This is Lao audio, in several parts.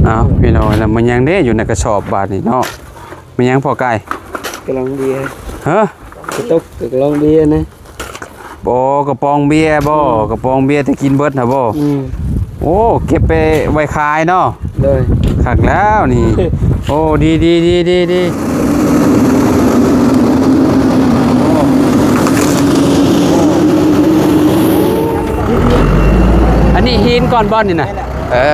ເອົາ ພີ່ນ້ອງເອີຍ ແລ້ວມັນຫຍັງເດ້ຢູ່ໃນກະສອບບາດນີ້ເນາະ? ແມ່ນຫຍັງພໍ່ໄກ່? ກະລອງເບຍ. ຮະ? ກະຕົກ ກະລອງເບຍນະ. ບໍ່ ກະປ໋ອງເບຍບໍ? ອືມ ກະປ໋ອງເບຍທີ່ກິນເບິດຫັ້ນບໍ? ອືມ ໂອ້ ເກັບໄປໄວ້ຂາຍເນາະ? ໂດຍ ຄັກແລ້ວນີ້. ໂອ້ ດີໆ ອັນນີ້ຫີນກ່ອນບ່ອນນີ້ນະ? ເອີ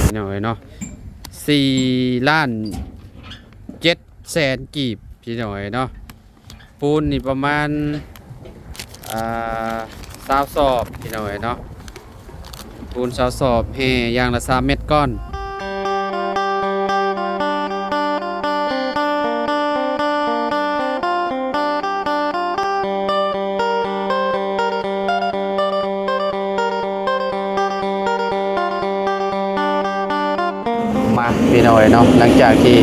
ພີ່ນ້ອງເອີຍເນາະ ສີ່ລ້ານເຈັດແສນກີບ ພີ່ນ້ອງເອີຍເນາະ. ປູນນີ້ປະມານ ອ່າ ຊາວສອບ ພີ່ນ້ອງເອີຍເນາະ. ປູນຊາວສອບ ແຮ່ຢ່າງລະສາມແມັດກ້ອນ. ມາ ພີ່ນ້ອງເອີຍເນາະ ຫຼັງຈາກທີ່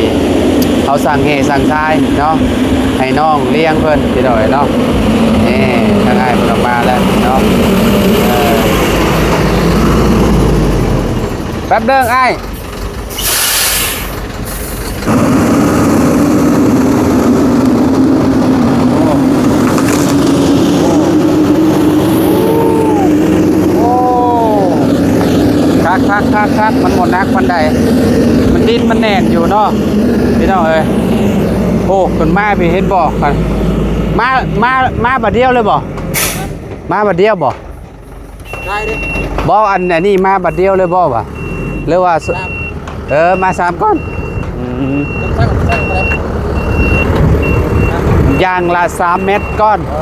ເຮົາສັ່ງແຮ່ສັ່ງຊາຍເນາະ ໃຫ້ນ້ອງລ້ຽງເພິ່ນ ພີ່ນ້ອງເອີຍເນາະ. ນີ້ທາງອ້າຍເພິ່ນອອກມາແລ້ວເນາະ. ເອີ ແປັບເດີອ້າຍ. ໂອ້ ຄັກໆໆໆ ມັນບໍ່ໜັກປານໃດ ມັນດິນມັນແໜ້ນຢູ່ເນາະ ພີ່ນ້ອງເອີຍ. ໂອ້ ເພິ່ນມາພີ່ເຫັນບໍ່? ມາ ມາ ມາບາດດຽວເລີຍບໍ່? ມາບາດດຽວບໍ່? ໄດ້ເດ້ ບໍ່ ອັນ ອັນນີ້ມາບາດດຽວເລີຍບໍ່ວະ ຫຼືວ່າ ສາມ ເອີ ມາສາມກ່ອນ. ອືມ ຢ່າງລະສາມແມັດກ້ອນ. ເອີ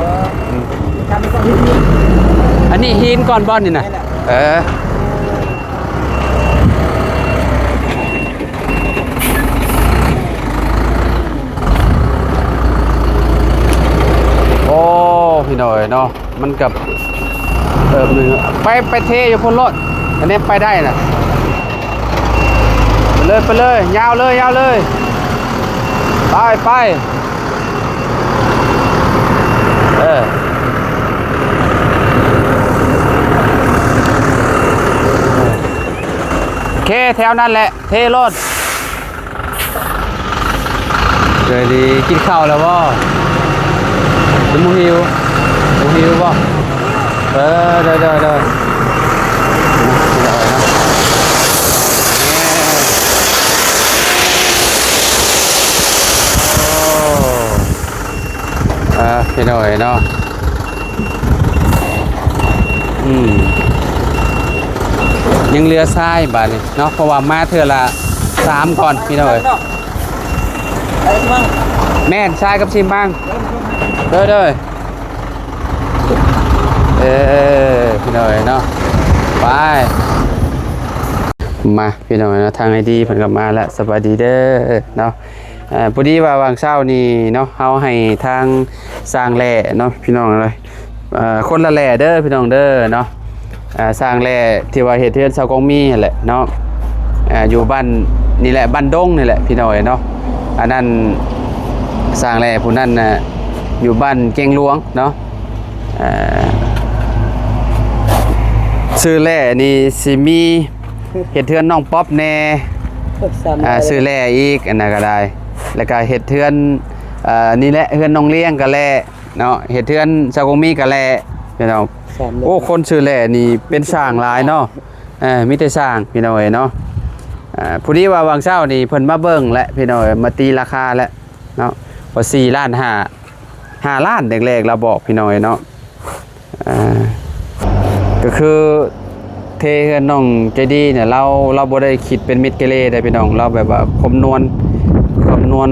ອັນນີ້ຫີນກ່ອນບ່ອນນີ້ນະ? ເອີ ໂອ້ ພີ່ນ້ອງເອີຍເນາະ ມັນກະເຕີບໜຶ່ງ ໄປ ໄປເທຢູ່ພຸ້ນໂລດ ອັນນີ້ໄປໄດ້ນະ ໄປເລີຍ ໄປເລີຍ ຍາວເລີຍ ຍາວເລີຍ ໄປ ໄປ ເອີ ໂອເຄ ແຖວນັ້ນແຫຼະ ເທໂລດ. ສະບາຍດີ ກິນເຂົ້າແລ້ວບໍ່? ຍັງບໍ່ຫິວ ບໍ່ຫິວບໍ່? ເອີ ໂດຍ ໂດຍ ໂດຍ. ເອີ ພີ່ນ້ອງເອີຍເນາະ. ອືມ ຍັງເຫຼືອຊາຍບາດນີ້ເນາະ ເພາະວ່າມາເທື່ອລະສາມກ່ອນ ພີ່ນ້ອງເອີຍ. ແມ່ນ ຊາຍກັບຊີມມັງ ເດີ ເດີ ເອີ ພີ່ນ້ອງເອີຍເນາະ ໄປ ມາ ພີ່ນ້ອງເອີຍເນາະ ທາງໄອດີເພິ່ນກໍມາແລ້ວ ສະບາຍດີເດີເນາະ. ເອີ ພໍດີວ່າຫວ່າງເຊົ້ານີ້ເນາະ ເຮົາໃຫ້ທາງຊ່າງແຫຼເນາະ ພີ່ນ້ອງເອີຍ ເອີ ຄົນລະແຫຼເດີພີ່ນ້ອງເດີເນາະ. ເອີ ຊ່າງແຫຼທີ່ວ່າເຮັດເຮືອນຊາວກອງມີຫັ້ນແຫຼະເນາະ ເອີ ຢູ່ບ້ານນີ້ແຫຼະ ບ້ານດົງນີ້ແຫຼະ ພີ່ນ້ອງເອີຍເນາະ. ອັນນັ້ນຊ່າງແຫຼຜູ້ນັ້ນນະ ຢູ່ບ້ານແກ້ງຫຼວງເນາະ. ເອີ ຊື່ແຫຼນີ້ຊິມີ ເຮັດເຮືອນນ້ອງປັອບແດ່ ສາມ ອ່າ ແຫຼ ຊື່ແຫຼອີກ ອັນນັ້ນກໍໄດ້ ແລ້ວກໍເຮັດເຮືອນ ເອີ ນີ້ແຫຼະ ເຮືອນນ້ອງລ້ຽງກໍແຫຼເນາະ ເຮັດເຮືອນຊາວກອງມີກໍແຫຼ ພີ່ນ້ອງ. ສາມແຫຼ ໂອ້ ຄົນຊື່ແຫຼນີ້ເປັນຊ່າງຫຼາຍເນາະ ເອີ ມີແຕ່ຊ່າງ ພີ່ນ້ອງເອີຍເນາະ. ອ່າ ພໍດີວ່າຫວ່າງເຊົ້ານີ້ເພິ່ນມາເບິ່ງແຫຼະ ພີ່ນ້ອງເອີຍ ມາຕີລາຄາແຫຼະເນາະ ວ່າສີ່ລ້ານຫ້າ ຫ້າລ້ານແລກໆ ລາວບອກ ພີ່ນ້ອງເອີຍເນາະ. ອ່າ ກໍຄືເທເຮືອນນ້ອງໃຈດີນີ້ ລາວ ລາວບໍ່ໄດ້ຄິດເປັນມິດເກເລເດ້ພີ່ນ້ອງ ລາວແບບວ່າຄຳນວນ ຄຳນວນ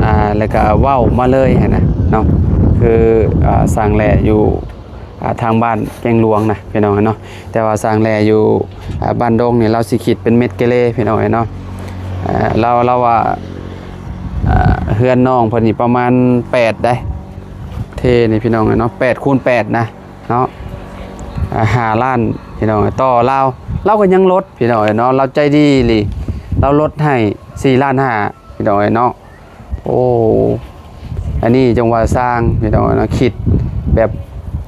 ອ່າ ແລ້ວກໍເວົ້າມາເລີຍຫັ້ນນະເນາະ. ຄື ອ່າ ຊ່າງແຫຼຢູ່ ອ່າ ທາງບ້ານແກ້ງຫຼວງນະພີ່ນ້ອງເນາະ ແຕ່ວ່າຊ່າງແຫຼຢູ່ ອ່າ ບ້ານດົງນີ້ ລາວຊິຄິດເປັນເມັດເກເລພີ່ນ້ອງເນາະ. ອ່າ ລາວ ລາວວ່າ ອ່າ ເຮືອນນ້ອງເພິ່ນນີ້ປະມານແປດໄດ໋ ເທນີ້ພີ່ນ້ອງເນາະ ແປດຄູນແປດນະ ເນາະ ອ່າ ຫ້າລ້ານພີ່ນ້ອງ ຕໍ່ລາວ ລາວກໍຍັງລົດພີ່ນ້ອງເນາະ ລາວໃຈດີອີ່ຫຼີ ລາວລົດໃຫ້ສີ່ລ້ານຫ້າພີ່ນ້ອງເນາະ. ໂອ້ ໃນ ອັນນີ້ຈັ່ງວ່າຊ່າງ ພີ່ນ້ອງເນາະ ຄິດແບບ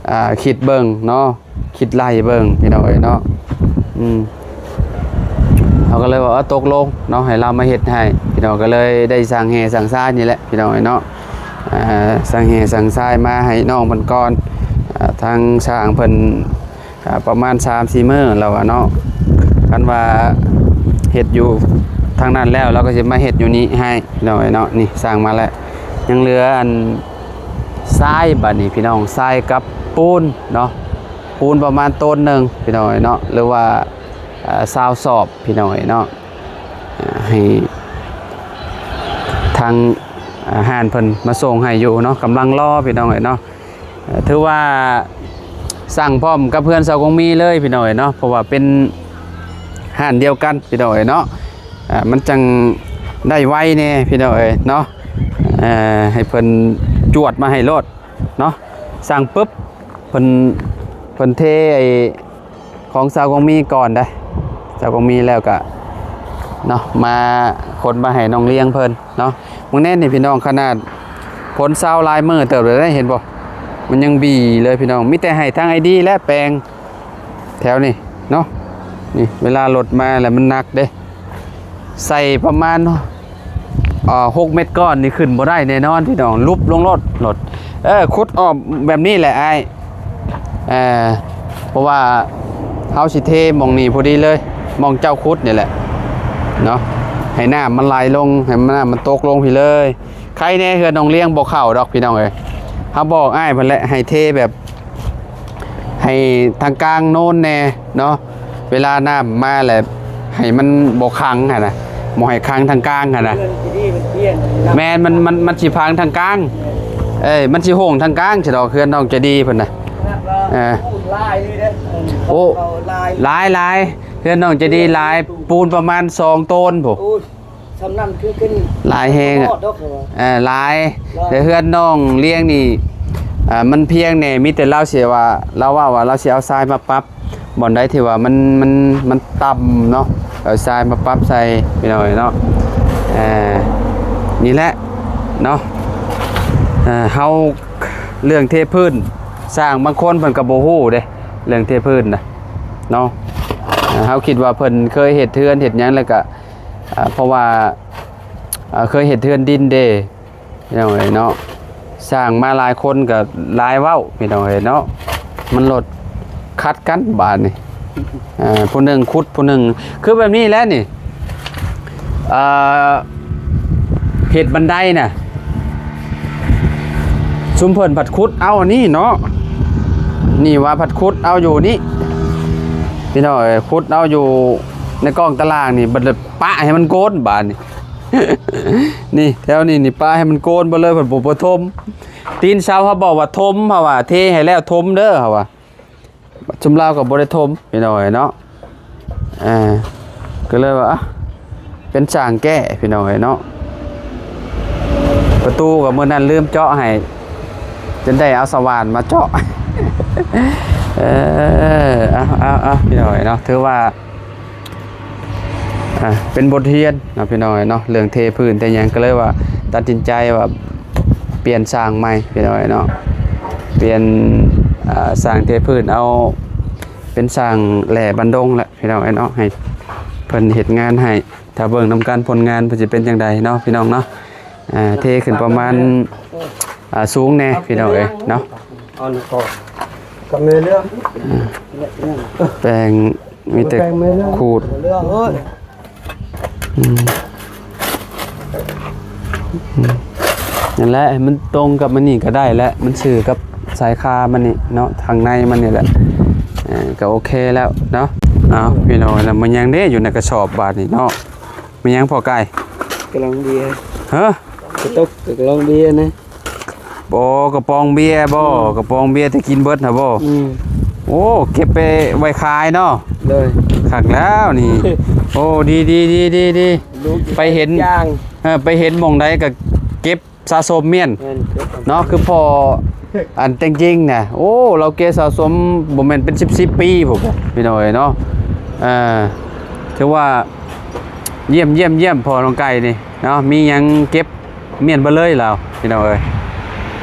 ອ່າ ຄິດເບິ່ງເນາະ ຄິດໄລ່ເບິ່ງ ພີ່ນ້ອງເອີຍເນາະ. ອືມ ເຮົາກໍເລີຍວ່າ ເອີ ຕົກລົງເນາະ ໃຫ້ລາວມາເຮັດໃຫ້ ພີ່ນ້ອງ ກໍເລີຍໄດ້ສ້າງແຮ່ສ້າງຊາຍນີ້ແຫຼະ ພີ່ນ້ອງເອີຍເນາະ. ອ່າ ສ້າງແຮ່ສ້າງຊາຍມາໃຫ້ນ້ອງເພິ່ນກ່ອນ ອ່າ ທາງຊ່າງເພິ່ນ ອ່າ ປະມານສາມສີ່ມື້ແລ້ວວ່າເນາະ. ຄັນວ່າເຮັດຢູ່ທາງນັ້ນແລ້ວ ລາວກໍຊິມາເຮັດຢູ່ນີ້ໃຫ້ ພີ່ນ້ອງເອີຍເນາະ. ນີ້ສ້າງມາແລ້ວ ຍັງເຫຼືອອັນຊາຍ ບາດນີ້ ພີ່ນ້ອງ ຊາຍກັບປູນເນາະ ປູນປະມານໂຕນໜຶ່ງ ພີ່ນ້ອງເອີຍເນາະ ຫຼືວ່າ ເອີ ຊາວສອບ ພີ່ນ້ອງເອີຍເນາະ. ໃຫ້ທາງ ອ່າ ຮ້ານເພິ່ນມາສົ່ງໃຫ້ຢູ່ເນາະ ກຳລັງລໍ ພີ່ນ້ອງເອີຍເນາະ. ເອີ ຖືວ່າສັ່ງພ້ອມກັບເຮືອນຊາວກົງມີເລີຍ ພີ່ນ້ອງເອີຍເນາະ ເພາະວ່າເປັນຮ້ານດຽວກັນ ພີ່ນ້ອງເອີຍເນາະ. ອ່າ ມັນຈັ່ງໄດ້ໄວແດ່ ພີ່ນ້ອງເອີຍເນາະ. ເອີ ໃຫ້ເພິ່ນຈວດມາໃຫ້ໂລດເນາະ ສັ່ງປຶບ ເພິ່ນ ເພິ່ນເທໄອ້ ຂອງຊາວກົງມີກ່ອນໄດ໋ ຊາວກົງມີແລ້ວກະເນາະ ມາຂົນມາໃຫ້ນ້ອງລຽງເພິ່ນເນາະ. ມື້ແນ່ນີ້ພີ່ນ້ອງ ຂະໜາດຝົນເຊົາຫຼາຍມື້ເຕີບແລ້ວເດ້ ເຫັນບໍ່ ມັນຍັງບີເລີຍພີ່ນ້ອງ. ມີແຕ່ໃຫ້ທາງອ້າຍດີແຫຼະແປງແຖວນີ້ເນາະ. ນີ້ເວລາລົດມາແລ້ວມັນໜັກເດ້ ໃສ່ປະມານ ເອີ ຫົກເມັດກ້ອນນີ້ຂຶ້ນບໍ່ໄດ້ແນ່ນອນພີ່ນ້ອງ ຫຼຸບລົງໂລດ ໂລດ. ເອີ ຂຸດອອກແບບນີ້ແຫຼະອ້າຍ ເອີ ເພາະວ່າເຮົາຊິເທໝ່ອງນີ້ພໍດີເລີຍ ໝ່ອງເຈົ້າຂຸດນີ້ແຫຼະເນາະ ໃຫ້ນ້ຳມັນໄຫຼລົງ ໃຫ້ນ້ຳມັນຕົກລົງພີ້ເລີຍ. ໄຄແນ່ເຮືອນນ້ອງລຽງບໍ່ເຂົ້າດອກພີ່ນ້ອງເອີຍ. ເຮົາບອກອ້າຍເພິ່ນແຫຼະ ໃຫ້ເທແບບ ໃຫ້ທາງກາງໂນນແນ່ເນາະ ເວລານ້ຳມາແລ້ວໃຫ້ມັນບໍ່ຂັງຫັ້ນນະ ບໍ່ໃຫ້ຂັງທາງກາງຫັ້ນນະ. ເຮືອນທີ່ດີມັນພຽງ ແມ່ນ ມັນ ມັນ ມັນຊິພັງທາງກາງ ເອີຍ ມັນຊິໂຫງທາງກາງຊິດອກ ເຮືອນນ້ອງໃຈດີເພິ່ນນະ. ເອີ ໂອ້ ເຂົາຫຼາຍເລີຍເດ້ ເຂົາຫຼາຍ ຫຼາຍ ເຮືອນນ້ອງໃຈດີຫຼາຍ ປູນປະມານສອງໂຕນພຸ້ນ. ໂອ້ຍ ສ່ຳນັ້ນຄືຂຶ້ນ ຫຼາຍແຮງ ຮອດດອກເຂົາວ່າ ເອີ ຫຼາຍ ຫຼາຍ. ແຕ່ເຮືອນນ້ອງລຽງນີ້ ເອີ ມັນພຽງແດ່ ມີແຕ່ລາວຊິວ່າ ລາວເວົ້າວ່າລາວຊິເອົາຊາຍມາປັບ ບ່ອນໃດທີ່ວ່າມັນ ມັນ ມັນຕ່ຳເນາະ ເອົາຊາຍມາປັບໃສ່ ພີ່ນ້ອງເອີຍເນາະ. ເອີ ນີ້ແຫຼະເນາະ ເອີ ເຮົາ ເລື່ອງເທພື້ນ ຊ່າງບາງຄົນເພິ່ນກໍບໍ່ຮູ້ເດ້ ເລື່ອງເທພື້ນນະເນາະ. ເຮົາຄິດວ່າເພິ່ນເຄີຍເຮັດເຮືອນເຮັດຫຍັງ ແລ້ວກໍ ເພາະວ່າ ເອີ ເຄີຍເຮັດເຮືອນດິນເດ້ ພີ່ນ້ອງເອີຍເນາະ. ສ້າງມາຫຼາຍຄົນກໍຫຼາຍເວົ້າ ພີ່ນ້ອງເອີຍເນາະ ມັນລົດຂັດກັນບາດນີ້. ເອີ ຜູ້ໜຶ່ງຂຸດ ຜູ້ໜຶ່ງ ຄືແບບນີ້ແຫຼະນີ້ ເອີ ເຮັດບັນໄດນະ ຊຸມເພິ່ນພັດຂຸດເອົາອັນນີ້ເນາະ ນີ້ວ່າພັດຂຸດເອົາຢູ່ນີ້ ພີ່ນ້ອງເອີຍ ຂຸດເອົາຢູ່ໃນກ້ອງຕາລ່າງນີ້ ບັດປະໃຫ້ມັນໂກນບາດນີ້. ນີ້ແຖວນີ້ນີ້ປະໃຫ້ມັນໂກນເບິດເລີຍ ເພິ່ນບໍ່ ບໍ່ຖົມ. ຕີນເສົາເຮົາບອກວ່າຖົມ ເຮົາວ່າເທໃຫ້ແລ້ວຖົມເດີ ເຮົາວ່າ ຊຸມລາວກໍບໍ່ໄດ້ຖົມ ພີ່ນ້ອງເອີຍເນາະ. ເອີ ກໍເລີຍວ່າ ເປັນຊ່າງແກ້ ພີ່ນ້ອງເອີຍເນາະ. ປະຕູກໍມື້ນັ້ນລືມເຈາະໃຫ້ ຈົນໄດ້ເອົາສະຫວ່ານມາເຈາະ. ເອີ ເອົາ ເອົາ ເອົາ ພີ່ນ້ອງເອີຍເນາະ ຖືວ່າ ອ່າ ເປັນບົດຮຽນເນາະ ພີ່ນ້ອງເອີຍເນາະ ເລື່ອງເທພື້ນເທຫຍັງ ກໍເລີຍວ່າຕັດສິນໃຈວ່າປ່ຽນຊ່າງໃໝ່ ພີ່ນ້ອງເອີຍເນາະ. ປ່ຽນ ອ່າ ຊ່າງເທພື້ນ ເອົາເປັນຊ່າງແຫຼບ້ານດົງແຫຼະ ພີ່ນ້ອງເອີຍເນາະ ໃຫ້ເພິ່ນເຮັດງານໃຫ້. ຖ້າເບິ່ງນຳກັນຜົນງານເພິ່ນຊິເປັນຈັ່ງໃດເນາະ ພີ່ນ້ອງເນາະ. ອ່າ ເທຂຶ້ນປະມານ ອ່າ ສູງແດ່ ພີ່ນ້ອງເອີຍເນາະ. ເອົານີ້ກ່ອນ ກັບແມ່ເລື່ອງ ແປງ ມີແຕ່ຂູດ ເລື່ອງເອີຍ. ອືມ ອືມ ນັ້ນແຫຼະ ໃຫ້ມັນຕົງກັບມັນນີ້ກໍໄດ້ແຫຼະ ມັນຊື່ກັບສາຍຄາມັນນີ້ເນາະ ທາງໃນມັນນີ້ແຫຼະ. ເອີ ກໍໂອເຄແລ້ວເນາະ. ເອົາ ພີ່ນ້ອງ ແລ້ວມັນຫຍັງເດ້ຢູ່ໃນກະສອບບາດນີ້ເນາະ? ແມ່ນຫຍັງພໍ່ໄກ່? ກະລອງເບຍ. ຮະ? ກະຕົກ ກະລອງເບຍນະ. ບໍ່ ກະປ໋ອງເບຍບໍ່? ອືມ ກະປ໋ອງເບຍທີ່ກິນເບິດຫັ້ນບໍ່? ອືມ ໂອ້ ເກັບໄປໄວ້ຂາຍເນາະ. ໂດຍ ຄັກແລ້ວນີ້. ໂອ້ ດີ ໄປເຫັນ ເອີ ໄປເຫັນໝ່ອງໃດກະເກັບ ສະສົມມ້ຽນ ແມ່ນ ເນາະ ຄືພໍ່ອັນແຕ່ງຈິງນະ. ໂອ້ ລາວເກັບສະສົມບໍ່ແມ່ນເປັນສິບສິບປີພຸ້ນ ພີ່ນ້ອງເອີຍເນາະ. ເອີ ຖືວ່າຢ້ຽມ ຢ້ຽມ ຢ້ຽມ ພໍ່ນ້ອງໄກ່ນີ້ເນາະ ມີຫຍັງເກັບມ້ຽນເບິດເລີຍລາວ ພີ່ນ້ອງເອີຍ.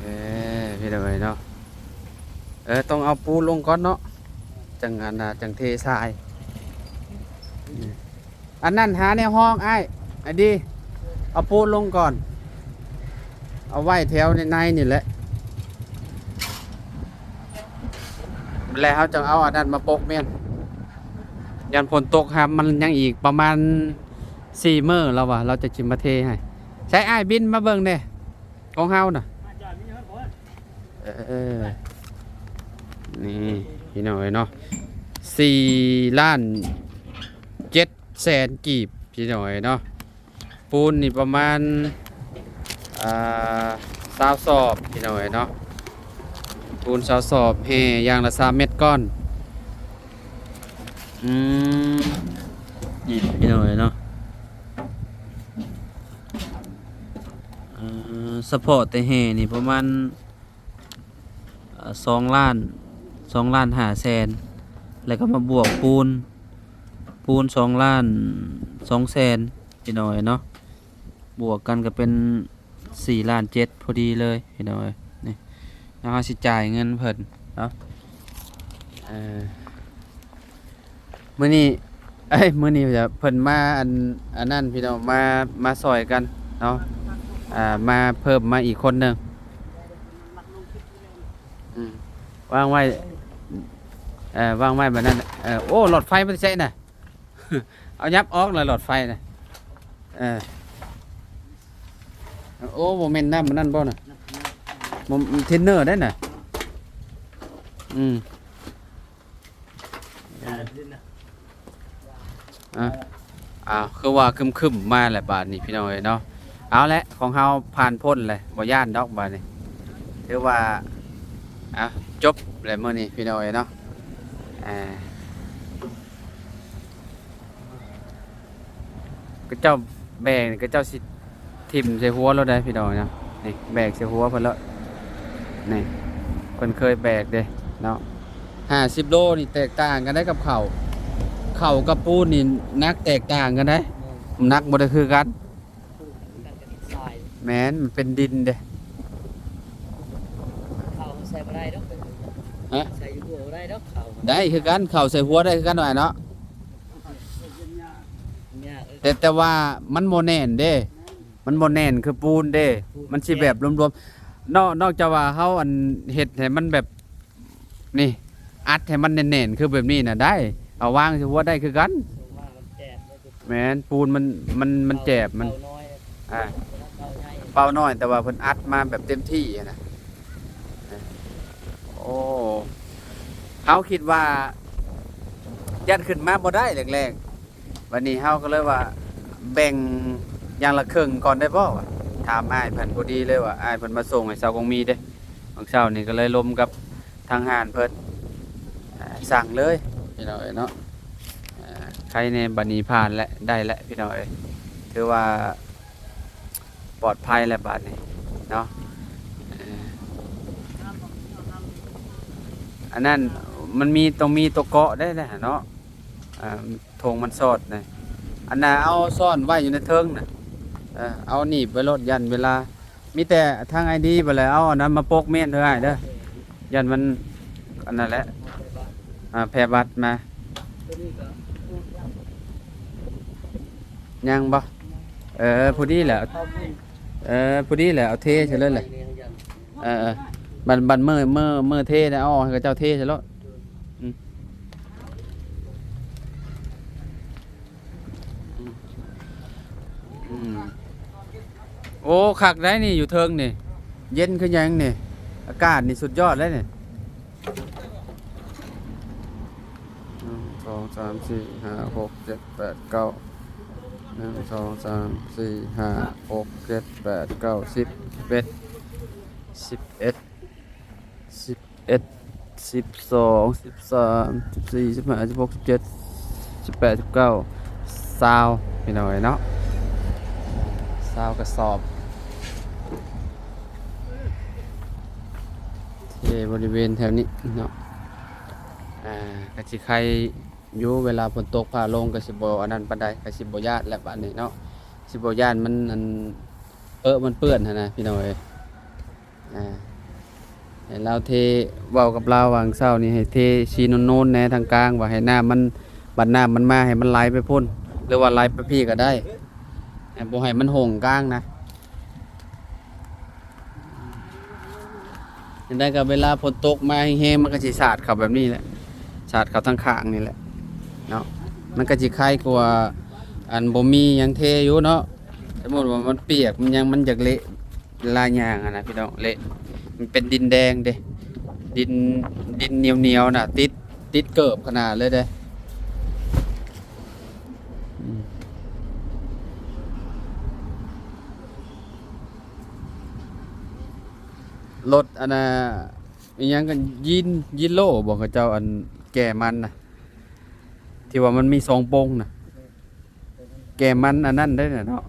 ເອີ ພີ່ນ້ອງເອີຍເນາະ ເອີ ຕ້ອງເອົາປູນລົງກ່ອນເນາະ ຈັ່ງອັນນ່າ ຈັ່ງເທຊາຍ. ອັນນັ້ນຫາແນວຮອງອ້າຍ ອາດີ ເອົາປູນລົງກ່ອນ ເອົາໄວ້ແຖວໃນໆນີ້ແຫຼະ ແລ້ວເຮົາຈັ່ງເອົາອັນນັ້ນມາປົກແມ່ນ ຢ້ານຝົນຕົກຫາ ມັນຍັງອີກປະມານສີ່ມື້ແລ້ວວ່າ ລາວຈະຊິມາເທໃຫ້. ໃສອ້າຍ ບິນມາເບິ່ງແດ່ ຂອງເຮົານະ ເອີ ນີ້ພີ່ນ້ອງເອີຍເນາະ ສີ່ລ້ານເຈັດແສນກີບ ພີ່ນ້ອງເອີຍເນາະ. ປູນນີ້ປະມານ ອ່າ ຊາວສອບ ພີ່ນ້ອງເອີຍເນາະ ປູນຊາວສອບ ແຮ່ຢ່າງລະສາມແມັດກ້ອນ. ອືມ ນີ້ພີ່ນ້ອງເອີຍເນາະ ອ່າ ສະເພາະແຕ່ແຮ່ນີ້ປະມານ ອ່າ ສອງລ້ານ ສອງລ້ານຫ້າແສນ ແລ້ວກໍມາບວກປູນ ປູນສອງລ້ານສອງແສນ ພີ່ນ້ອງເອີຍເນາະ ບວກກັນກໍເປັນສີ່ລ້ານເຈັດພໍດີເລີຍ ພີ່ນ້ອງເອີຍ. ນີ້ ແລ້ວເຮົາຊິຈ່າຍເງິນເພິ່ນເນາະ ເອີ ມື້ນີ້ ເອີຍ ມື້ນີ້ເພິ່ນມາອັນ ອັນນັ້ນ ພີ່ນ້ອງ ມາ ມາຊ່ອຍກັນເນາະ ອ່າ ມາເພີ່ມມາອີກຄົນໜຶ່ງ ອືມ ວາງໄວ້ ເອີ ວາງໄວ້ແບບນັ້ນ ເອີ ໂອ້ ຫຼອດໄຟມາແຕ່ໃສນະ ເອົາຫຍັບອອກລະ ຫຼອດໄຟນະ ເອີ ໂອ້ ບໍ່ແມ່ນນ້ຳອັນນັ້ນບໍ່ນະ ບໍ່ ເທນເນີໄດ໋ນະ ອືມ. ອ່າ ອ້າວ ຄືວ່າຄຶມໆມາແຫຼະບາດນີ້ ພີ່ນ້ອງເອີຍເນາະ. ເອົາແຫຼະ ຂອງເຮົາຜ່ານພົ້ນແຫຼະ ບໍ່ຢ້ານດອກບາດນີ້ ຖືວ່າ ອ່າ ຈົບແຫຼະມື້ນີ້ ພີ່ນ້ອງເອີຍເນາະ. ອ່າ ເຂົາເຈົ້າແບກນີ້ ເຂົາເຈົ້າຊິຖິ້ມໃສ່ຫົວໂລດເດ້ພີ່ນ້ອງເນາະ. ນີ້ແບກໃສ່ຫົວເພິ່ນໂລດ ນີ້ເພິ່ນເຄີຍແບກເດ້ເນາະ. ຫ້າສິບໂລນີ້ແຕກຕ່າງກັນໄດ໋ກັບເຂົ້າ ເຂົ້າກັບປູນນີ້ໜັກແຕກຕ່າງກັນໄດ໋ ແມ່ນ ນ້ຳໜັກບໍ່ໄດ້ຄືກັນ ປູນມັນຄືກັນກັບດິນຊາຍ ແມ່ນ ມັນເປັນດິນເດ້ ເຂົ້າໃສ່ບໍ່ໄດ້ດອກ ຮະ ໃສ່ຢູ່ຫົວບໍ່ໄດ້ດອກເຂົ້າ ໄດ້ຄືກັນ ເຂົ້າໃສ່ຫົວໄດ້ຄືກັນວ່າເນາະ. ແຕ່ ແຕ່ວ່າມັນບໍ່ແໜ້ນເດ້ ມັນບໍ່ແໜ້ນຄືປູນເດ້ ມັນຊິແບບລວມໆ ນອກ ນອກຈາກວ່າເຮົາ ອັນ ເຮັດໃຫ້ມັນແບບ ນີ້ ອັດໃຫ້ມັນແໜ້ນໆ ຄືແບບນີ້ນະໄດ້ ເອົາວາງໃສ່ຫົວໄດ້ຄືກັນ. ແມ່ນ ປູນມັນ ມັນ ມັນແຈບ ມັນ ອ່າ ເປົ້ານ້ອຍ ແຕ່ວ່າເພິ່ນອັດມາແບບເຕັມທີ່ຫັ້ນນະ. ໂອ້ ເຮົາຄິດວ່າຢ້ານຂຶ້ນມາບໍ່ໄດ້ແລກ ບັດນີ້ເຮົາກໍເລີຍວ່າແບ່ງຢ່າງລະເຄິ່ງກ່ອນໄດ້ບໍ່ ວ່າ ຖາມອ້າຍເພິ່ນ. ພໍດີເລີຍວ່າອ້າຍເພິ່ນມາສົ່ງໃຫ້ຊາວກອງມີເດ້ ມື້ເຊົ້ານີ້ກໍເລີຍລົມກັບທາງຮ້ານເພິ່ນ ອ່າ ສັ່ງເລີຍພີ່ນ້ອງເອີຍເນາະ. ອ່າ ໃຄແດ່ ບັດນີ້ຜ່ານແລ້ວ ໄດ້ແລ້ວພີ່ນ້ອງເອີຍ ຖືວ່າ ປອດໄພແລ້ວບາດນີ້ເນາະ. ເອີ ອັນນັ້ນມັນມີ ຕ້ອງມີຕົວເກາະໄດ້ແຫຼະເນາະ ອ່າ ຖົງມັນຊອດນະ. ອັນນ່າ ເອົາຊ້ອນໄວ້ຢູ່ໃນເທິງນະ ເອີ ເອົາໜີບໄວ້ໂລດ ຢ້ານເວລາ ມີແຕ່ທາງໄອດີໄປແລ້ວ ເອົາອັນນັ້ນມາປົກເມນເດີອ້າຍເດີ ຢ້ານມັນອັນນັ້ນແຫຼະ ອ່າ ແຜ່ຫວັດມາ. ຍັງບໍ່? ເອີ ພໍດີແຫຼະ ເອີ ພໍດີແຫຼະ ເອົາເທໃສ່ເລີຍແຫຼະ. ເອີ ເອີ ບັດ ບັດມື້ ມື້ ມື້ເທນະ ເອົາອອກໃຫ້ເຂົາເຈົ້າເທໃສ່ໂລດ. ອືມ ອືມ ໂອ້ ຄັກໄດ໋ນີ້ ຢູ່ເທິງນີ້ ເຢັນຄືຫຍັງນີ້ ອາກາດນີ້ສຸດຍອດເລີຍນີ້. ໜຶ່ງ ສອງ ສາມ ສີ່ ຫ້າ ຫົກ ເຈັດ ແປດ ເກົ້າ ໜຶ່ງ ສອງ ສາມ ສີ່ ຫ້າ ຫົກ ເຈັດ ແປດ ເກົ້າ ສິບ ສິບເອັດ ສິບເອັດ ສິບເອັດ ສິບສອງ ສິບສາມ ສິບສີ່ ສິບຫ້າ ສິບຫົກ ສິບເຈັດ ສິບແປດ ສິບເກົ້າ ຊາວ ພີ່ນ້ອງເອີຍເນາະ ຊາວກະສອບ ເທບໍລິເວນແຖວນີ້ເນາະ. ອ່າ ກະຊິໄຄຢູ່ ເວລາຝົນຕົກຟ້າລົງກະຊິບໍ່ອັນນັ້ນປານໃດ ກະຊິບໍ່ຢ້ານແຫຼະບາດນີ້ເນາະ ຊິບໍ່ຢ້ານມັນອັນ ເອີ ມັນເປື້ອນຫັ້ນນະ ພີ່ນ້ອງເອີຍ. ອ່າ ໃຫ້ລາວເທ ເວົ້າກັບລາວຫວ່າງເຊົ້ານີ້ ໃຫ້ເທຊີນູນໆແດ່ທາງກາງ ວ່າໃຫ້ນ້ຳມັນ ບັດນ້ຳມັນມາໃຫ້ມັນໄຫຼໄປພຸ້ນ ຫຼືວ່າໄຫຼໄປພີ້ກໍໄດ້ ໃຫ້ ບໍ່ໃຫ້ມັນຫົ່ງກາງນະ. ຈັ່ງໃດກໍເວລາຝົນຕົກມາແຮງໆ ມັນກໍຊິສາດເຂົ້າແບບນີ້ແຫຼະ ສາດເຂົ້າທາງຂ້າງນີ້ແຫຼະເນາະ ມັນກໍຊິໄຄກວ່າອັນບໍ່ມີຫຍັງເທຢູ່ເນາະ. ສົມມຸດວ່າມັນປຽກ ມັນຫຍັງ ມັນຢາກເລະຫຼາຍຢ່າງຫັ້ນນະພີ່ນ້ອງ ເລະ ມັນເປັນດິນແດງເດ້ ດິນ ດິນໜຽວໆນະ ຕິດ ຕິດເກີບຂະໜາດເລີຍເດ້. ອືມ ລົດອັນນ່າ ອີຫຍັງກັນ ຢີນ ຢີນໂລບໍ່ ເຂົາເຈົ້າອັນແກ່ມັນນະ ທີ່ວ່າມັນມີສອງປົງນະ. ແກ່ມັນອັນນັ້ນໄດ້ນະເນາະ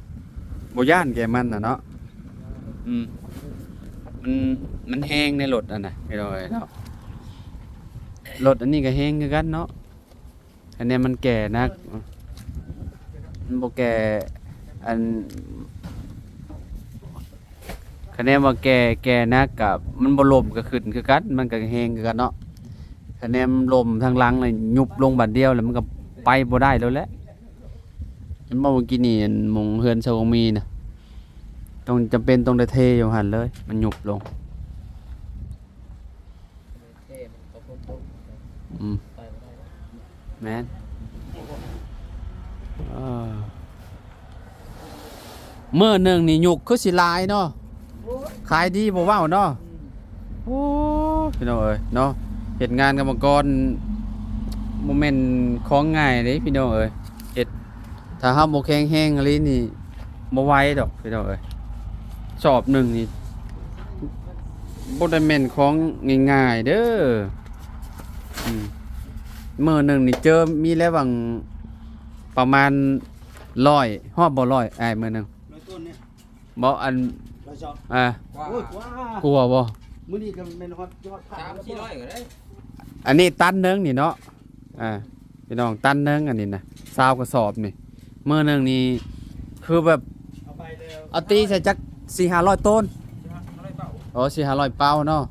ບໍ່ຢ້ານແກ່ມັນນະເນາະ. ອືມ ມັນ ມັນແຮງໃນລົດອັນນະ ພີ່ນ້ອງເອີຍເນາະ ລົດອັນນີ້ກໍແຮງຄືກັນເນາະ. ຄະແນນມັນແກ່ໜັກ ມັນບໍ່ແກ່ ອັນ ຄະແນນວ່າແກ່ ແກ່ໜັກກະ ມັນບໍ່ລົມກະຂຶ້ນຄືກັນ ມັນກະແຮງຄືກັນເນາະ. ຄະແນນລົມທາງຫຼັງລະຍຸບລົງບາດດຽວ ລະມັນກະໄປບໍ່ໄດ້ໂລດແຫຼະ. ເຫັນບໍ່ ມື້ກີ້ນີ້ ອັນ ໝ່ອງເຮືອນຊາວກອງມີນະ ຕ້ອງ ຈຳເປັນຕ້ອງໄດ້ເທຢູ່ຫັ້ນເລີຍ ມັນຍຸບລົງ. ອືມ ແມ່ນ ເອີ ມື້ໜຶ່ງນີ້ຍຸກຄືຊິຫຼາຍເນາະ ຂາຍດີບໍ່ເວົ້າເນາະ. ໂອ້ ພີ່ນ້ອງເອີຍເນາະ ເຮັດງານກຳມະກອນບໍ່ແມ່ນຂອງງ່າຍເດ້ ພີ່ນ້ອງເອີຍ ເຮັດ ຖ້າເຮົາບໍ່ແຂງແຮງອີ່ຫຼີນີ້ ບໍ່ໄຫວດອກພີ່ນ້ອງເອີຍ. ສອບໜຶ່ງນີ້ບໍ່ໄດ້ແມ່ນຂອງງ່າຍໆເດີ. ອືມ ມື້ໜຶ່ງນີ້ເຈີມີແລ້ວຫວ່າງປະມານຮ້ອຍ ຮອດບໍ່ຮ້ອຍ ອ້າຍ ມື້ໜຶ່ງ? ຮ້ອຍຕົ້ນນີ້ ບໍ່ ອັນ ຮ້ອຍສອງ ອ່າ ກວ່າ ໂອ້ຍ ກວ່າ ກວ່າບໍ່? ມື້ນີ້ກໍແມ່ນຮອດ ຮອດ ສາມສີ່ຮ້ອຍກໍໄດ້. ອັນນີ້ຕັນໜຶ່ງນີ້ເນາະ ອ່າ ພີ່ນ້ອງ ຕັນໜຶ່ງອັນນີ້ນະ ຊາວກະສອບນີ້ ມື້ໜຶ່ງນີ້ຄືແບບ ເອົາໄປແລ້ວ ເອົາຕີໃສ່ຈັກສີ່ຫ້າຮ້ອຍໂຕນ ສີ່ຫ້າຮ້ອຍເປົາ ອໍ ສີ່ຫ້າຮ້ອຍເປົາເນາະ.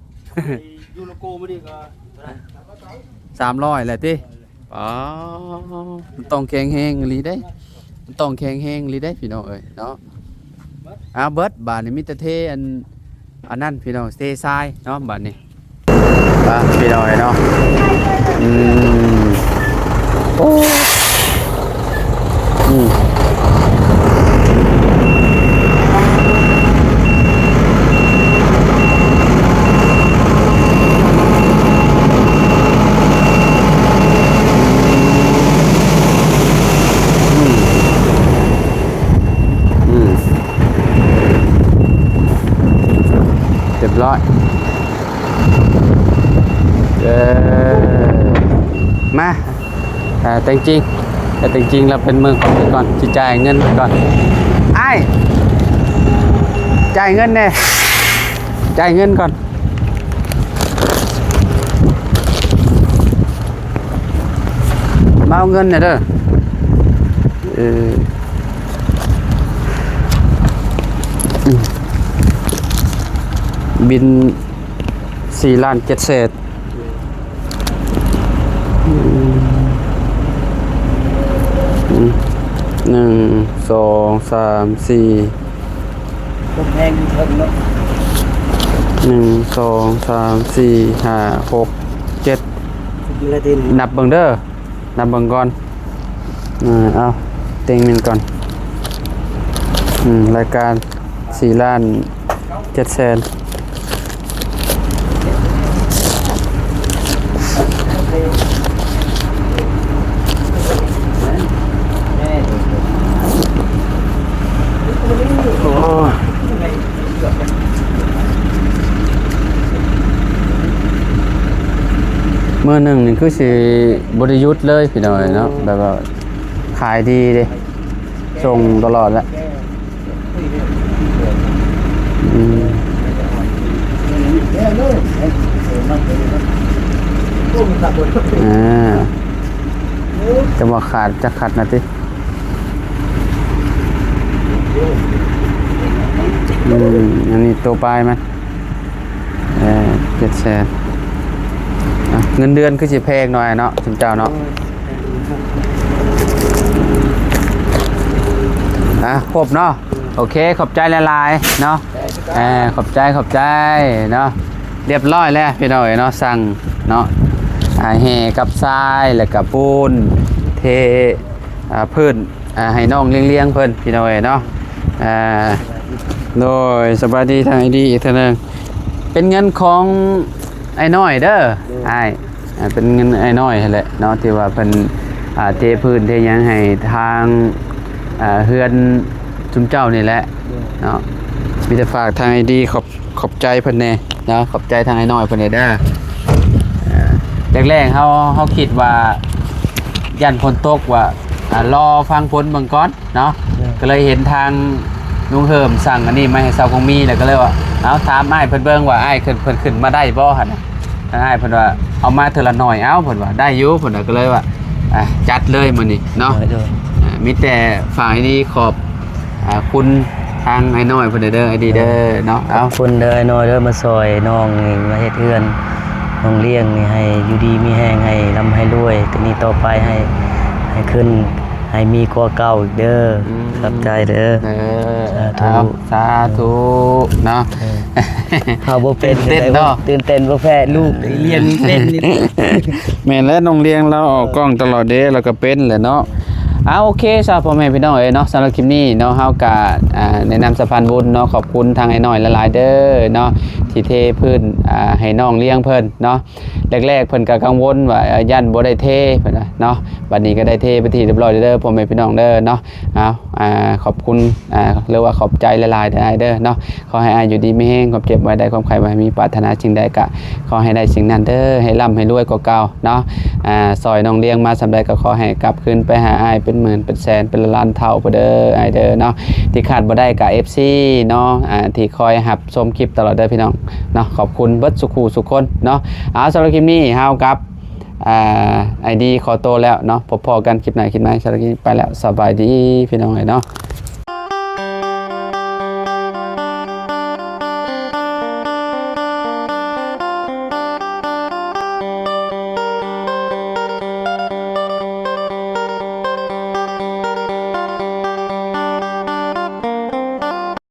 ຢູ່ໂລໂກມື້ນີ້ກໍສາມຮ້ອຍແຫຼະຕິ. ອໍ ມັນຕ້ອງແຂງແຮງອີ່ຫຼີເດ້ ມັນຕ້ອງແຂງແຮງອີ່ຫຼີເດ້ ພີ່ນ້ອງເອີຍເນາະ. ອ່າ ເບິດ ບາດນີ້ມີແຕ່ເທອັນ ອັນນັ້ນ ພີ່ນ້ອງ ເທຊາຍເນາະ ບາດນີ້ ໄປ ພີ່ນ້ອງເອີຍເນາະ. ອືມ ໂອ້ ອືມ ອືມ ຮ້ອຍ ເອີ ມາ ເອີ ແຕ່ງຈິງ ແຕ່ງຈິງລະເປັນເມືອງກ່ອນ ຊິຈ່າຍເງິນກ່ອນ. ອ້າຍ ຈ່າຍເງິນແດ່ ຈ່າຍເງິນກ່ອນ. ມາເອົາເງິນແດ່ເດີ. ເອີ ບິນສີ່ລ້ານເຈັດແສນ. ອືມ ອືມ ໜຶ່ງ ສອງ ສາມ ສີ່ ກົມແຮງຢູ່ເທິງເນາະ ໜຶ່ງ ສອງ ສາມ ສີ່ ຫ້າ ຫົກ ເຈັດ ນັບເບິ່ງເດີ ນັບເບິ່ງກ່ອນ. ເອີ ເອົາ ເຕັງເງິນກ່ອນ. ອືມ ລາຍການສີ່ລ້ານເຈັດແສນ. ໂອ້ຍ ມື້ໜຶ່ງນີ້ຄືຊິບໍ່ໄດ້ຢຸດເລີຍພີ່ນ້ອງເອີຍເນາະ ແບບວ່າຂາຍດີເດ້ ສົ່ງຕະຫຼອດແຫຼະ. ອືມ ອ່າ ຈະວ່າຂາດຈັກຂັດນະຕິ. ອືມ ອັນນີ້ໂຕປາຍມັນ ເອີ ເຈັດແສນ. ອ່ະ ເງິນເດືອນຄືຊິແພງໜ້ອຍເນາະ ຊຸມເຈົ້າເນາະ. ອ່ະ ຄົບເນາະ ໂອເຄ ຂອບໃຈຫຼາຍໆເນາະ. ເອີ ຂອບໃຈ ຂອບໃຈເນາະ. ລຽບຮ້ອຍແລ້ວພີ່ນ້ອງເອີຍເນາະ ສັ່ງເນາະ ອ່າ ແຮ່ກັບຊາຍ ແລ້ວກະປູນ ເທ ອ່າ ພື້ນ ອ່າ ໃຫ້ນ້ອງລຽງໆເພິ່ນພີ່ນ້ອງເອີຍເນາະ. ອ່າ ໂດຍ ສະບາຍດີທາງອ້າຍດີອີກເທື່ອໜຶ່ງ. ເປັນເງິນຂອງອ້າຍນ້ອຍເດີ ໂດຍ ອ້າຍ ອ່າ ເປັນເງິນອ້າຍນ້ອຍຫັ້ນແຫຼະເນາະ ທີ່ວ່າເພິ່ນ ອ່າ ເທພື້ນເທຫຍັງໃຫ້ທາງ ອ່າ ເຮືອນຊຸມເຈົ້ານີ້ແຫຼະ ໂດຍ ເນາະ. ມີແຕ່ຝາກທາງອ້າຍດີ ຂອບ ຂອບໃຈເພິ່ນແດ່ເນາະ ຂອບໃຈທາງອ້າຍນ້ອຍເພິ່ນແດ່ເດີ. ອ່າ ແລກໆເຮົາ ເຮົາຄິດວ່າຢ້ານຝົນຕົກວ່າ ອ່າ ລໍຟັງຝົນເບິ່ງກ່ອນເນາະ ໂດຍ ກໍເລີຍເຫັນທາງລຸງເຮີມສັ່ງອັນນີ້ມາໃຫ້ຊາວກົງມີ ແລ້ວກໍເລີຍວ່າ ເອົາ ຖາມອ້າຍເພິ່ນເບິ່ງວ່າອ້າຍເພິ່ນ ເພິ່ນຂຶ້ນມາໄດ້ບໍ່ຫັ້ນນະ. ທາງອ້າຍເພິ່ນວ່າ ເອົາມາເທື່ອລະໜ້ອຍ ເອົາ ເພິ່ນວ່າ ໄດ້ຢູ່ ເພິ່ນວ່າ ກໍເລີຍວ່າ ອ່າ ຈັດເລີຍມື້ນີ້ເນາະ ໂດຍ ໂດຍ ອ່າ ມີແຕ່ຝາກດີຂອບ ອ່າ ຄຸນທາງອ້າຍນ້ອຍເພິ່ນເດີ ອ້າຍດີເດີເນາະ. ເອົາ ຂອບຄຸນເດີອ້າຍນ້ອຍເດີ ມາຊ່ອຍນ້ອງນີ້ ມາເຮັດເຮືອນນ້ອງລ້ຽງນີ້ ໃຫ້ຢູ່ດີມີແຮງ ໃຫ້ລ່ຳໃຫ້ລວຍ ແຕ່ນີ້ຕໍ່ໄປໃຫ້ ໃຫ້ຂຶ້ນ ໃຫ້ມີກວ່າເກົ່າອີກເດີ. ອືມ ຂອບໃຈເດີ ເອີ ສາທຸ ເອົາ ສາທຸເນາະ. ເອີ ເຮົາບໍ່ເປັນ ຕື່ນເຕັ້ນເນາະ ຕື່ນເຕັ້ນບໍ່ແພ້ລູກ ເອີ ລ້ຽງເຕັ້ນນີ້. ແມ່ນແລ້ວ ນ້ອງລ້ຽງລາວອອກກ້ອງຕະຫຼອດເດ້ ລາວກໍເປັນແຫຼະເນາະ. ອ່າ ໂອເຄຊະ ພໍ່ແມ່ພີ່ນ້ອງເອີຍເນາະ ສຳລັບຄລິບນີ້ເນາະ ເຮົາກະ ອ່າ ແນະນຳສະພານບຸນເນາະ ຂອບຄຸນທາງອ້າຍນ້ອຍຫຼາຍໆເດີເນາະ ທີ່ເທພື້ນ ອ່າ ໃຫ້ນ້ອງລ້ຽງເພິ່ນເນາະ. ແລກໆເພິ່ນກໍກັງວົນວ່າ ຢ້ານບໍ່ໄດ້ເທ ເພິ່ນວ່າເນາະ ບັດນີ້ກໍໄດ້ເທເປັນທີ່ຮຽບຮ້ອຍແລ້ວເດີ ພໍ່ແມ່ພີ່ນ້ອງເດີເນາະ. ເອົາ ອ່າ ຂອບຄຸນ ອ່າ ຫຼືວ່າຂອບໃຈຫຼາຍໆເດີອ້າຍເດີເນາະ. ຂໍໃຫ້ອ້າຍຢູ່ດີມີແຮງ ຄວາມເຈັບບໍ່ໃຫ້ໄດ້ ຄວາມໄຂ້ບໍ່ໃຫ້ມີ ປາດຖະໜາສິ່ງໃດກະຂໍໃຫ້ໄດ້ສິ່ງນັ້ນເດີ ໃຫ້ລ່ຳໃຫ້ລວຍກວ່າເກົ່າເນາະ. ອ່າ ຊ່ອຍນ້ອງລ້ຽງມາສ່ຳໃດກໍຂໍໃຫ້ກັບຄືນໄປຫາອ້າຍເປັນໝື່ນເປັນແສນເປັນລ້ານເທົ່າພຸ້ນເດີອ້າຍເດີເນາະ. ທີ່ຂາດບໍ່ໄດ້ກະເອັຟຊີເນາະ ອ່າ ທີ່ຄອຍຮັບຊົມຄລິບຕະຫຼອດເດີພີ່ນ້ອງເນາະ ຂອບຄຸນເບິດສູ່ຄູ່ສູ່ຄົນເນາະ. ເອົາ ສຳລັບຄລິບນີ້ເຮົາກັບ ອ່າ ອ້າຍດີຂໍໂຕແລ້ວເນາະ ພົບພໍ້ກັນຄລິບໜ້າຄລິບໃໝ່. ສຳລັບຄລິບນີ້ໄປແລ້ວ ສະບາຍດີພີ່ນ້ອງເອີຍເນາະ.